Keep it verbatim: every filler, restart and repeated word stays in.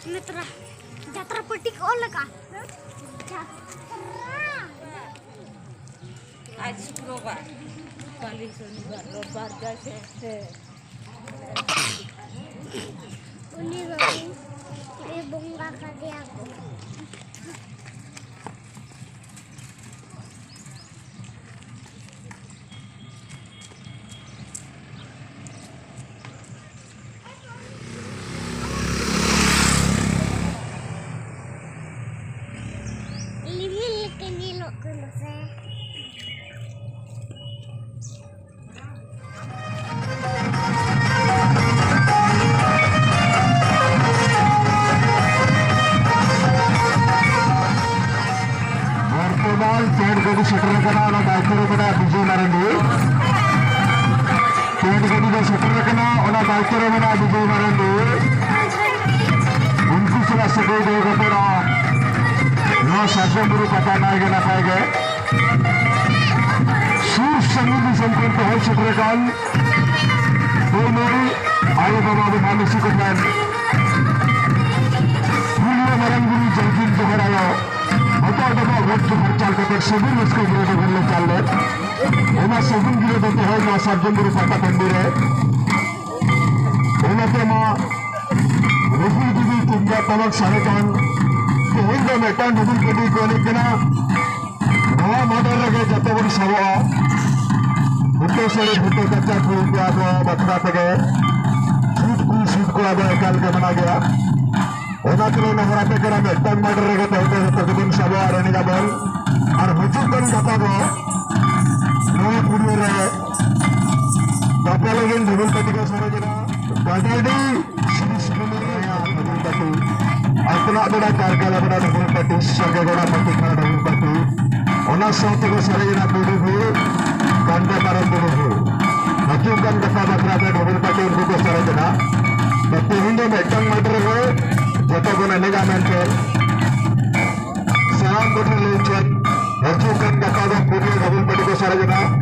ᱱᱮᱛᱨᱟ ᱡᱟᱛᱨᱟ ᱯᱟᱹᱴᱤ ᱠᱚ ᱚᱞ ᱞᱮᱠᱟ᱾ ᱡᱟᱛᱨᱟ᱾ ᱟᱡ ᱥᱩᱠᱨᱚᱵᱟᱨ, ᱠᱟᱞᱤ ᱥᱚᱱᱤᱵᱟᱨ, ᱨᱚᱵᱟᱨ ᱡᱟᱭᱥᱮ ᱥᱮ᱾ ᱩᱱᱤ ᱵᱟᱹᱵᱩ, ᱩᱱᱤ ᱵᱚᱸᱜᱟ ᱠᱟᱫᱮᱭᱟ ᱠᱚ᱾ ᱨᱤᱢᱤᱞ ᱞᱮᱠᱟ ᱧᱮᱞᱚᱜ ᱠᱟᱱᱟ ᱥᱮ᱾ ᱵᱚᱨᱛᱚᱢᱟᱱ ᱴᱮᱱᱴ ᱜᱟᱹᱰᱤ ᱥᱮᱴᱮᱨ ᱟᱠᱟᱱᱟ, ᱚᱱᱟ ᱫᱟᱭᱤᱛᱛᱚ ᱨᱮ ᱢᱮᱱᱟᱭᱟ ᱵᱤᱡᱚᱭ ᱢᱟᱨᱟᱱᱰᱤ᱾ ᱴᱮᱱᱴ ᱜᱟᱹᱰᱤ ᱫᱚ ᱥᱮᱴᱮᱨ ᱟᱠᱟᱱᱟ, ᱚᱱᱟ ᱫᱟᱭᱤᱛᱛᱚ ᱨᱮ ᱢᱮᱱᱟᱭᱟ ᱵᱤᱡᱚᱭ ᱢᱟᱨᱟᱱᱰᱤ᱾ ᱩᱱᱠᱩ ᱥᱟᱞᱟᱜ ᱥᱟᱹᱜᱟᱹᱭ ᱫᱚᱦᱚ ᱠᱟᱛᱮ ᱱᱚᱣᱟ ᱥᱟᱨᱡᱚᱢ ᱵᱩᱨᱩ ᱯᱟᱛᱟ ᱱᱟᱭ ᱜᱮ ᱱᱟᱯᱟᱭ ᱜᱮ ᱥᱩᱨ ᱥᱟᱺᱜᱤᱧ ᱫᱤᱥᱚᱢ ᱠᱷᱚᱱ ᱠᱚ ᱦᱮᱡ ᱥᱮᱴᱮᱨ ᱟᱠᱟᱱ ᱫᱟᱹᱭ ᱢᱟᱹᱭ, ᱟᱭᱳ ᱵᱟᱵᱟ, ᱵᱚᱭᱦᱟ ᱢᱤᱥᱤ ᱠᱚ ᱴᱷᱮᱱ ᱯᱩᱭᱞᱩ ᱢᱟᱨᱟᱝ ᱵᱩᱨᱩ ᱡᱟᱸᱜᱤᱱ ᱡᱚᱦᱟᱨ ᱟᱭᱳ, ᱦᱚᱴᱚᱜ ᱰᱚᱵᱚᱜ ᱜᱚᱴ ᱡᱚᱦᱟᱨ ᱪᱟᱞ ᱠᱟᱛᱮ ᱥᱟᱹᱜᱩᱱ ᱨᱟᱹᱥᱠᱟᱹ ᱜᱤᱨᱟᱹ ᱫᱚ ᱵᱚᱱ ᱞᱮ ᱪᱟᱞ ᱞᱮᱫ᱾ ᱚᱱᱟ ᱥᱟᱹᱜᱩᱱ ᱜᱤᱨᱟᱹ ᱫᱚ ᱛᱮᱦᱮᱧ ᱱᱚᱣᱟ ᱥᱟᱨᱡᱚᱢ ᱵᱩᱨᱩ ᱯᱟᱛᱟ ᱴᱟᱺᱰᱤ ᱨᱮ ᱚᱱᱟᱛᱮ ᱢᱟ ᱨᱩᱯᱩᱨ ᱡᱩᱫᱤ ᱛᱩᱢᱫᱟᱜ ᱴᱟᱢᱟᱠ ᱥᱟᱰᱮ ᱠᱷᱟᱱ, ᱛᱮᱦᱮᱧ ᱫᱚ ᱢᱤᱫᱴᱟᱝ ᱰᱩᱵᱩᱞ ᱯᱟᱹᱴᱤ ᱠᱚ ᱮᱱᱮᱡ ᱠᱟᱱᱟ᱾ ᱱᱚᱣᱟ ᱢᱟᱰᱮᱨ ᱨᱮᱜᱮ ᱡᱚᱛᱚ ᱵᱚᱱ ᱥᱟᱵᱚᱜᱼᱟ᱾ ᱯᱷᱩᱴᱟᱹ ᱥᱟᱹᱲᱤ ᱯᱷᱩᱴᱟᱹ ᱠᱟᱪᱟ ᱠᱩᱲᱤ ᱠᱚᱲᱟ ᱠᱚ ᱵᱟᱠᱷᱨᱟ ᱛᱮᱜᱮ ᱥᱩᱴ ᱠᱩᱲᱤ ᱥᱩᱴ ᱠᱚᱲᱟ ᱫᱚ ᱮᱠᱟᱞ ᱜᱮ ᱢᱟᱱᱟ ᱜᱮᱭᱟ᱾ ᱚᱱᱟ ᱛᱮᱞᱮ ᱱᱮᱦᱚᱨ ᱟᱯᱮ ᱠᱟᱱᱟ, ᱢᱤᱫᱴᱟᱝ ᱢᱟᱰᱮᱨ ᱨᱮᱜᱮ ᱛᱮᱦᱮᱧ ᱫᱚ ᱡᱚᱛᱚ ᱜᱮᱵᱚᱱ ᱥᱟᱵᱚᱜᱼᱟ ᱟᱨ ᱮᱱᱮᱡ ᱟᱵᱚᱱ᱾ ᱟᱨ ᱦᱤᱡᱩᱜ ᱠᱟᱱ ᱜᱟᱯᱟ ᱫᱚ ᱱᱚᱣᱟ ᱯᱩᱨᱩ ᱨᱮ ᱵᱟᱯᱞᱟ ᱞᱟᱹᱜᱤᱫ ᱰᱷᱩᱵᱩᱞ ᱯᱟᱹᱴᱤ ᱠᱚ ᱥᱟᱨᱮᱡ ᱮᱱᱟ᱾ ᱜᱟᱰᱟᱰᱤ ᱥᱤᱨᱤᱥ ᱠᱩᱢᱟᱨ ᱨᱮᱭᱟᱜ ᱰᱷᱩᱵᱩᱞ ᱯᱟᱹᱴᱤ, ᱟᱛᱱᱟᱜ ᱵᱮᱲᱟ ᱠᱟᱨᱠᱟᱞᱟ ᱵᱮᱲᱟ ᱰᱷᱩᱵᱩᱞ ᱯᱟᱹᱴᱤ, ᱥᱟᱸᱜᱮ ᱜᱚᱲᱟ ᱯᱟᱹᱴᱤ ᱠᱷᱟᱱ ᱰᱷᱩᱵᱩᱞ ᱯᱟᱹᱴᱤ, ᱚᱱᱟ ᱥᱟᱶ ᱛᱮᱠᱚ ᱥᱟᱨᱮᱡ ᱮᱱᱟ ᱠᱩᱰᱩ ᱦᱩᱲᱩ, ᱠᱟᱱᱰᱟ ᱯᱟᱨᱚᱢ ᱠᱩᱰᱩ ᱦᱩᱲᱩ᱾ ᱦᱤᱡᱩᱜ ᱠᱟᱱ ᱜᱟᱯᱟ ᱵᱟᱠᱷᱨᱟ ᱛᱮ ᱰᱷᱩᱵᱩᱞ ᱯᱟᱹᱴᱤ ᱩᱱᱠᱩ ᱠᱚ ᱥᱟᱨᱮᱡ ᱮᱱᱟ᱾ ᱛᱚ ᱛᱮᱦᱮᱧ ᱫᱚ ᱢᱤᱫᱴᱟᱝ ᱢᱟᱰᱮᱨ ᱨᱮ ᱡᱚᱛᱚ ᱵᱚᱱ ᱮᱱᱮᱡᱟ ᱢᱮᱱᱛᱮ ᱥᱟᱱᱟᱢ ᱠᱚᱴᱷᱮᱱ ᱞᱟᱹᱭ ᱪᱮᱫ, ᱦᱤᱡᱩᱜ ᱠᱟᱱ ᱜᱟᱯᱟ ᱫᱚ ᱯᱩᱨᱟᱹ ᱰᱷᱩᱵᱩᱞ ᱯᱟᱹᱴᱤ ᱠᱚ ᱥᱟᱨᱮᱡ ᱮᱱᱟ᱾